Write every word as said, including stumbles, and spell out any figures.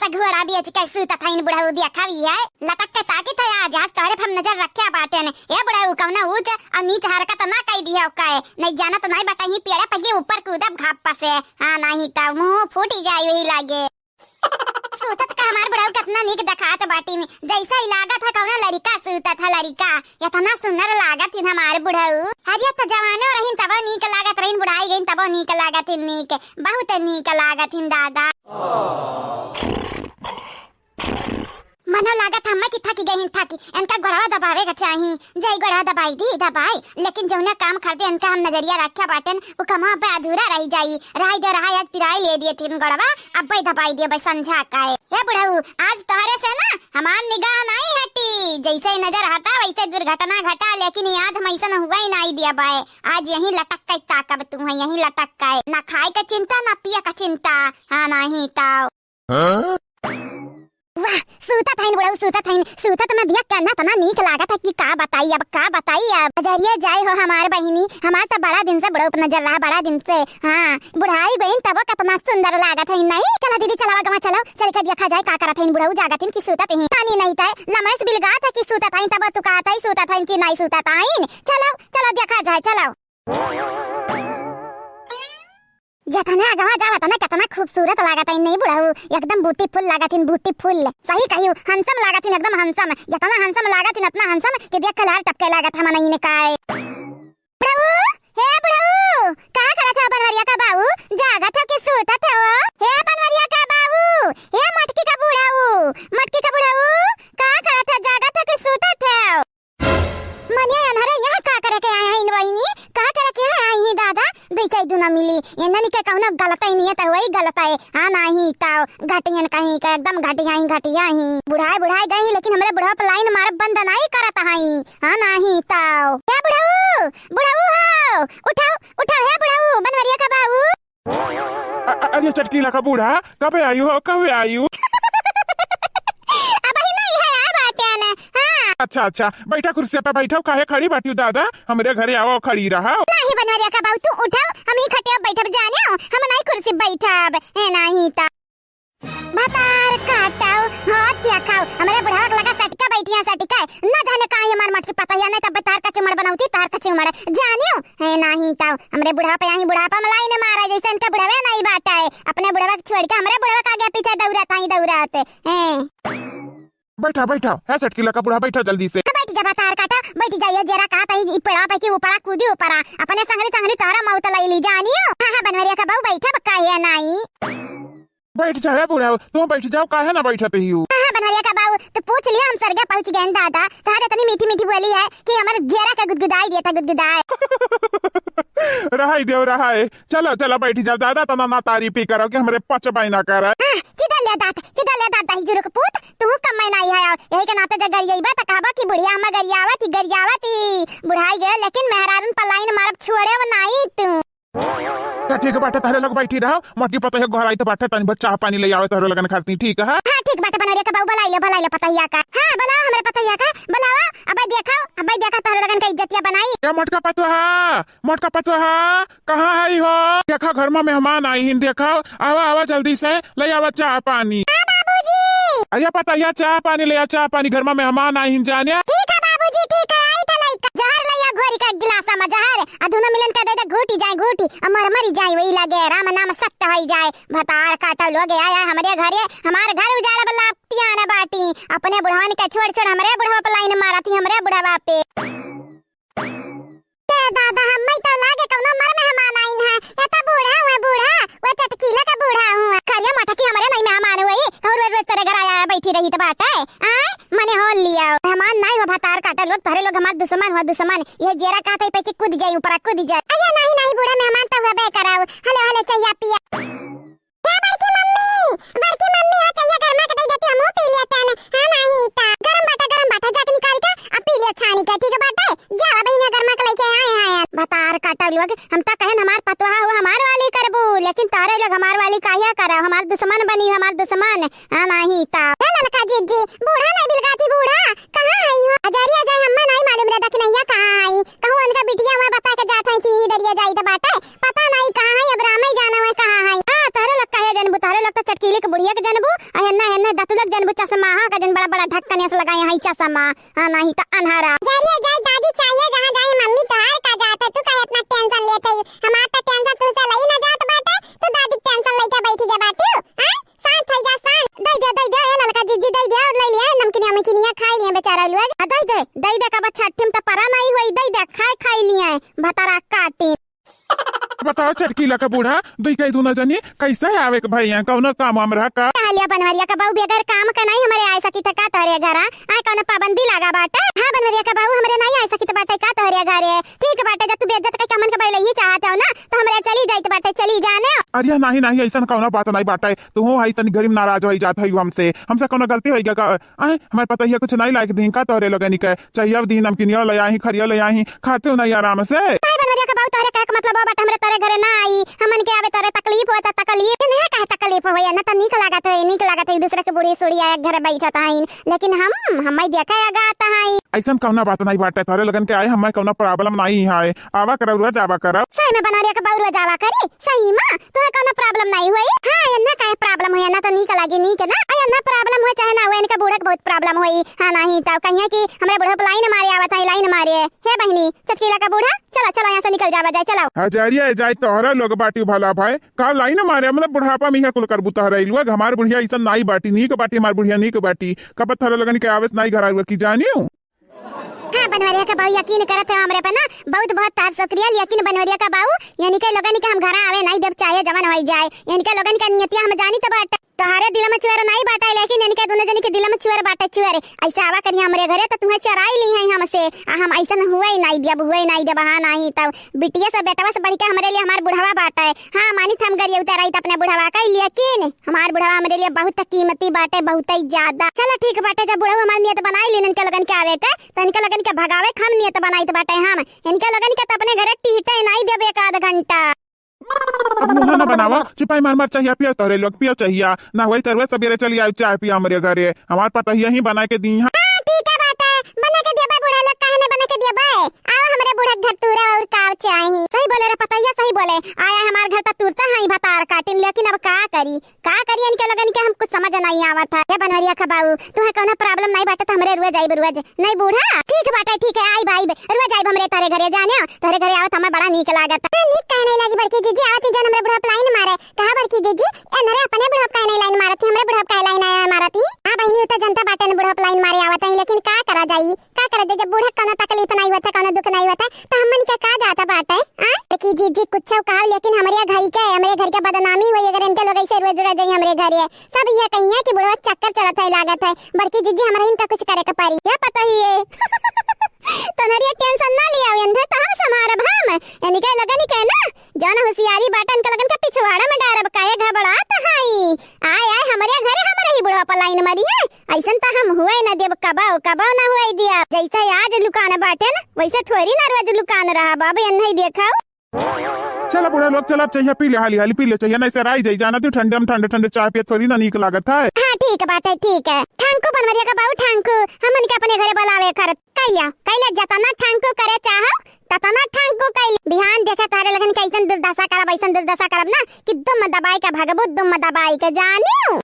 घोड़ा बेच के सूतत हइन बुढ़ऊ, देखा भी है, लटक के ताकित है आज, आज तोहरे पे हम नजर रख्या बाटेन। ए बुढ़ऊ, कउनो ऊंच अउर नीच हरकत ना कइ दिया ओके, नहीं जानत नहीं बटा ही पेड़े पहिए ऊपर कूदब घाप से। हाँ, नहीं त मुंह फूटी जाई वही लागे। सूतत का हमार बुढ़ऊ केतना नीक देखात बाटिन, जैसे ही लागत है कउनो लड़िका सूतत है, लड़िका। एतना सुंदर लागत हिन हमार बुढ़ऊ। अरे त जवानो रहिन तबो नीक लागत रहिन, बुढ़ाई गइन तबो नीक लागत हिन, नीक, बहुत नीक लागत हिन दादा। मनो लागत हम्मे कि थकी गइन, थकी। इनका गोड़वा दबावे का चाही, जाई गोड़वा दबाई दी, दबाई। लेकिन जौना काम खरदे इनका हम नजरिया रख्या बाटेन, उ कमवा पे अधूरा रहि जाई। रहाई दे, रहाई, आज पिराई ले दिए तीन गोड़वा, अब्बे दबाई दिए बस संझा का है। ए बुढ़ऊ, आज तोहरे से ना हमार निगाह नाई हटी, जैसे ही नजर हटा वैसे दुर्घटना घटा, लेकिन ये आज हम ऐसन हुआ ही नाई दिया बाय। आज यहीं लटक के ताकब तू है, यहीं लटक के। ना खाए का चिंता, ना पिए का चिंता। हाँ, नहीं ताव। हाँ? वाह, सूतत हइन बुढ़ऊ, सूतत हइन। सूतत में बिया करना तना नीक लागत है कि का बताई अब, का बताई अब। नजरिया जाए हो हमार बहिनी, हमार त बड़ा दिन से बुढ़ऊ पर नजर रहा, बड़ा दिन से। हाँ, बुढ़ाई गइन तबो केतना सुंदर लागत है, नहीं? चला दीदी, चला गवा, चलो, चल के देखा जाए का करत हइन बुढ़ऊ, जागत हइन कि सूतत हइन। तानी नहीं तय, लमैस बिलगात है कि सूतत हइन, तबो तू कहत है सूतत हइन कि नहीं सूतत हइन। चलो, चलो देखा जाए, चलो। जतना अगवा जावा तना केतना खूबसूरत लागत है, नहीं बुढ़ऊ? एकदम beautiful लागत हिन, beautiful। सही कहियो, handsome लागत हिन, एकदम handsome। एतना handsome लागत हिन, एतना handsome कि देख के लार टपके लागत हम नहीं ने काय। बुढ़ऊ, हे बुढ़ऊ, का करत है बनवरिया का बाऊ? जागत हो कि सूतत हो? हे बनवरिया का बाऊ, हे मटकी का बुढ़ऊ, मटकी का बुढ़ऊ, का करत है, जागत हो कि सूतत हो? मनिया अन्हरे यहाँ का करे के आए हैं इन बहिनी? का करे के आए हैं दादा? दुई चार दुना मिली। इन्हन के कउनो गलत ही नहीं है, तो वही गलत है। हाँ, नहीं तो घटियन कहीं के, एकदम घटिया ही घटिया ही। बुढ़ाए बुढ़ाए गए ही, लेकिन हमरे बुढ़वा पे line मारब बंद नहीं करत हई। हाँ, नहीं तो। हे बुढ़ऊ, बुढ़ऊ हो, उठाओ, उठाओ, हे बुढ़ऊ, बनवरिया का बाऊ। अ-, अ-, अरे चटकीला का बूढ़ा, कबे आयु हो, कबे आयु? अबही नहीं है, आए बाटे ने। हाँ। अच्छा, अच्छा, बैठा कुर्सी पे बैठा, काहे खड़ी बाटियो दादा? हमरे घरे आवा, खड़ी रहा। नहीं बनवरिया का बाऊ, तू उठाओ, हम ही खटिया बैठब जाने हो, हम नहीं कुर्सी बैठब। ए, नहीं ता। भतार काटाओ, हाथ देखाओ, हमरे बुढ़वा के लगा सटका बैठिया सटका। न जाने कहाँ ये मार मटकी पतहिया, नहीं तब तार का चुमड़ बनौती, तार का चुमड़। जानियो, है नहीं ताऊ, हमरे बुढ़वा पे यहीं बुढ़ापा में line मारा, जैसे इनका बुढ़वे नहीं बाटा है। अपने बुढ़वा के छोड़ के हमरे बुढ़वा के आगे पीछे दौड़त आई, दौड़त। हैं। बैठा, बैठा, है चटकीला का बूढ़ा, बैठा जल्दी से। हाँ, बैठ जा, भतार काटा, बैठ जा, ये जरा कहा तई, ई पेड़ा पे की ऊपरा कूदी ऊपरा, अपने संगरी संगरी तोहरा मौत लई ली जानियो। हाँ, हाँ, बनवरिया का बहू बैठा, बक्का है नहीं। बैठ जा, है बूढ़ा, तू बैठ जाओ, काहे ना बैठत ही हो? हाँ, हाँ, बनवरिया का बाऊ, तो पूछ लियो, हम सरगे पहुँच गए दादा। तोहर इतनी मीठी मीठी बोली है कि हमर जियरा के गुदगुदाई देता, गुदगुदाए। रहाई देव, रहाए। चलो, चलो, बैठ जाओ दादा, तना ना तारीफ ही करो कि हमरे पचबाई ना करे। हाँ, चिदल ले दात, चिदल ले दात, दही जुरुक पूत, तू कम में नहीं है, यही के नाते जब गरियाई बा, त कहबा कि बुढ़िया हम गरियावत ही, गरियावत ही। बुढ़ाई गए, लेकिन मेहरारून पर line मारब छोड़े वो नहीं तू। तो ठीक बाटे, तहरे लोग बैठी रहो, मोटी पतोह घर आई तो बाटे, तनी बहुत चाह पानी ले आवे तोहरे लगन खाती, ठीक है? हाँ, ठीक बाटे, बनवरिया का बहू, बुलाई लो, बुलाई लो पतोहिया का। हाँ, बुलाओ हमरे पतोहिया का, बुलाओ। अबे देखो, अबे देखो, तोहरे लगन का इज्जतिया बनाई। ए मोटका पतोहा, मोटका पतोहा, कहाँ है हो? देखा, घर में मेहमान आई हिन, देखा, आवा, आवा जल्दी से, ले आवा चाह पानी। हाँ बाबूजी। अरे पतोहिया, चाह पानी ले आ, चाह पानी, घर में मेहमान आई हिन जाने। ठीक है बाबूजी, ठीक है, आई तो लइका। जहर ले आ घोरी का गिलास में जहर, आ दोनों मिलन कर दे दे घूटी जाए घूटी, आ मर मरी जाए वही लगे, राम नाम सत्य होई जाए। भतार काटा लोग आया हमरे घरे, हमार घर उजाड़ब लापियान बाटी, अपने बुढ़वन के छोड़ छोड़ हमरे बुढ़वा पे line मारती, हमरे बुढ़वा पे। ए दादा, हम्मे तो लागे कउनो मर मेहमान आइन है। ए तो बूढ़ा हुआ, बूढ़ा, वो चटकीला का बूढ़ा हुआ। करिया मटकी हमरे नहीं मेहमान हुई, कहूँ रोज रोज तेरे घर आया बैठी रही तो बाटे। आय, मने हो लिया। मेहमान नहीं हो भतार काटा लोग, तोहरे लोग हमार दुश्मन हुआ, दुश्मन। ये जेरा कहत है पैसे कूद जाई, ऊपर कूद जाई। अरे नहीं, नहीं, बूढ़ा मेहमान तो हुआ बे कराओ। हेलो, हेलो, चाहिए पिया। ए बड़की मम्मी, बड़की मम्मी, हो चइया गरमा के दे देती, हमहू पी लिया तने। हाँ, नाही ता। गरम बाटा, गरम बाटा, जाके निकाल के, अब पी लिया छानी के, ठीक बाटे? जावा बहिनिया गरमा के लेके आए हैं यार। भतार काटा लोग, हम ता कहेन हमार पतोहा हो, हमार वाली करबू, लेकिन तारे लोग हमार वाली काहे करा, हमार दुश्मन बनी, हमार दुश्मन। हाँ, नाही ता। ए ललका जीजी, बूढ़ा नहीं बिलगाती बूढ़ा, कहाँ है हो? अजारी अजाए हम्मा नहीं मालूम रहता कि नैया कहाँ है। कहूँ उनका बिटिया हुआ बता के जात है कि ही दरिया जाई तो बाटे। पता नहीं कहाँ है, अब रामे जाना हुआ कहाँ है। हाँ, तोहरे लोग काहे जनबू, तोहरे लोग त चटकीली के बुढ़िया के जनबू, आ हेन्ना, हेन्ना दतुलक जनबू, चश्मा हा का जन बड़ा, बड़ा ढक्कन ऐसे लगाए हैं चश्मा, हाँ, नहीं त अन्हारा। जा रे, जाए दादी, चाहिए जहाँ जाए, मम्मी तोहार का जात है, तू काहे इतना tension लेत है? हमार त tension तुझसे लई ना जात बाटे, तू दादी के tension लेके बैठी जा बाटी, हाँ? शांत हो जा, शांत। दे दे, दे दे, ए ललका जीजी, दे दे, ले लिया नमकीनिया, ममकीनिया खाई लिए बेचारा लोग। आ, दे दे, दे दे, कब छठी में त परा नहीं होई, दे दे, खाए खाई लिए, भतारा काटी। बताओ चटकीला का बूढ़ा, दुई कई दूना जनी कैसे आवे के भैया, कौनो काम वाम रहा का? कहलिया बनवरिया का बहू, बगैर काम का नहीं हमरे आए सकी त का तोहरे घर, आ? आए कौनो पाबंदी लागा बाटे? हाँ बनवरिया का बहू, हमरे नहीं आए सकी त बाटे का तोहरे घरे? ठीक बाटे, जब तू बेइज्जत कइके हमन के बैलही चाहत हो ना, त हमरे चली जाइत बाटे, चली जाने। अरे नहीं, नहीं, ऐसन कौनो बात नहीं बाटे। तू हो है तनी गरीब नाराज होई जात है हमसे, हमसे कौनो गलती होई गा का? आए, हमारे पता ही है कुछ नहीं लायक दीन का तोहरे लोगनी के? चाहिए दीन, नमकीनियो ले आई, खरियो ले आई, खाते हो नहीं आराम से? काहे बनवरिया का बहू, तोहरे कहे के मतलब हो बाटे हमरे तोहरे घरे ना आई, हमन के आवे तोहरे तकलीफ होता, तकलीफ नहीं काहे तकलीफ होई, ना त नीक लागत है, नीक लागत है, दूसरे के बूढ़ी सूढ़ी आए घरे बैठत हईन, लेकिन हम, हमें देखे आगा आता है। ऐसन कौनो बात नहीं बाटे, तोहरे लोगन के आए हमें कौनो problem नहीं है, आवा करब, रोज आवा करब। सही में बनवरिया का बहू रोज आवा करी, सही में तोहे कौनो problem नहीं होई। हाँ, एन्ना काहे problem होई, एन्ना त नीक लागी, नीक ना। आ, एन्ना problem होई चाहे ना होई, इनका बूढ़ा के बहुत problem होई। हाँ, नहीं त कहिए कि हमरे बूढ़ा पे line मारे आवत है, line मारे। हे बहिनी, चटकीला का बूढ़ा, चला, चला यहाँ से निकल जावा जाए, चलाओ। हजारिया जाए तोहरा लोग बाटी भला भाई, का line मारे, मतलब बुढ़ापा में इहे कुल करबू तोहरा लोग। हमार बुढ़िया ऐसन नाई बाटी, नीक बाटी, हमार बुढ़िया नीक बाटी। कब तोहरा लोगन के आवेस नाई घर आवे की जानियो। हाँ, बनवरिया का बहू यकीन करत है हमरे पे ना, बहुत बहुत तार शुक्रिया, लेकिन बनवरिया का बहू, यानी के लोगन के हम घरा आवे नहीं देब, चाहे जवन होई जाए। इनके लोगन का नियतिया हम जानी त बाटे, तोहरे दिल में चुअर नहीं बाटे, लेकिन इनके दोनों जनी के दिल में चुअर बाटे, चुअर। ऐसे आवा करिए हमरे घरे त तुम्हें चराई ली है हमसे, आ हम ऐसन हुए ही नहीं देब, हुए ही नहीं देब। हाँ, नहीं तब बिटिया से बेटवा से बढ़ के हमरे लिए हमार बुढ़वा बाटे। हाँ, मानित हम गरिया उतर आई त अपने बुढ़वा का, लेकिन हमार बुढ़वा हमरे लिए बहुत कीमती बाटे, बहुत ही ज्यादा। चलो ठीक बाटे, जब बुढ़ऊ हमार नियत बनाई लीन इनके लोगन के आवे के, त इनके लोगन के भगावे के हम नियत बनाइत बाटे हम। इनके लोगन के त अपने घरे टिहटे नाई देबे एक आध घंटा। अब मुँह ना बनावा, चुपाई मार मार चाहिया पियो तोहरे लोग, पियो चाहिया। ना होई तरुआ सबेरे चली आयो चाय पियो हमरे घरे, हमार पतोहिया ही बनाए के दी है। हाँ, ठीक है बाटे, बना के देबे बूढ़ा लोग, काहे ना बना के देबे? आओ हमरे बूढ़ा घर तूरा और का चाही। सही बोले रे पतोहिया, सही बोले। आया हमार घर त तुरता है भतार काटिन, लेकिन अब का करी? का करी इनके लोगन के, हम कुछ समझ नहीं आवत है। हे बनवरिया का बहू, तुहे कौनो problem नहीं बाटे त हमरे रोज आइब रोज। नहीं बूढ़ा, ठीक बाटे, ठीक है, आइब, आइब, रोज आइब हमरे तोहरे घरे, जाने तोहरे घरे आवत हमें बड़ा नीक लागत। हाँ, नीक काहे नहीं लागी बड़की जीजी, आवत ही जन हमरे बुढ़वा पे line मारे। कहा बड़की जीजी, ए नरे अपने बुढ़वा पे काहे नहीं line मारत ही, हमरे बुढ़वा पे काहे line आया मारत ही? हाँ बहिनी, उ त जनता बाटे न बुढ़वा पे line मारे आवत है, लेकिन का करा जाई? का करे दे, जब बूढ़ा कौनो तकलीफ नहीं होता, कौनो दुख नहीं होता, तो हमन के का जाता बाटे, आ? देखी जीजी, कुछ कहो, लेकिन हमरे घर के, हमरे घर के बदनामी होई अगर इनके लोग ऐसे रोज रोज आई हमरे घरे। सब ये कहिए कि बुढ़वा चक्कर चलत है, लागत है। बड़की जीजी, हमरा इनका कुछ करे के पड़ी। क्या पता ही ये। तनरिया tension ना लिया, अंधे तो हम समारब हम। इनके लोगन के ना, जौन होशियारी बाटे, इनके लोगन के पिछवाड़ा में डारब, काहे घबरात हई? आय, आय, हमरे घरे हमरे ही बुढ़वा पर line मारी है। ऐसन त हम हुए न देब, कबो, कबो न हुए दिया। जैसे आज लुकान बाटे न, वैसे थोड़ी ना रोज लुकान रहब। अब एन्हई देखो। चला बूढ़ा लोग, चला, अब चाहिया पी ले, हाली, हाली पी ले, चाहिया नहीं सराई जाई, जाना तू ठंडे में ठंडे, ठंडे चाय पिए थोड़ी ना नीक लागत है। हाँ, ठीक बाटे, ठीक है। ठांकू बनवरिया का बहू ठांकू, हमन के अपने घरे बुलावे कर। कैला, कैला जतना ठांकू करे चाहो, ततना ठांकू कैल। बिहान देखे तारे लगन कैसन दुर्दशा करब, ऐसन दुर्दशा करब ना कि दुम दबाई के भगबू, दुम दबाई के जानियो।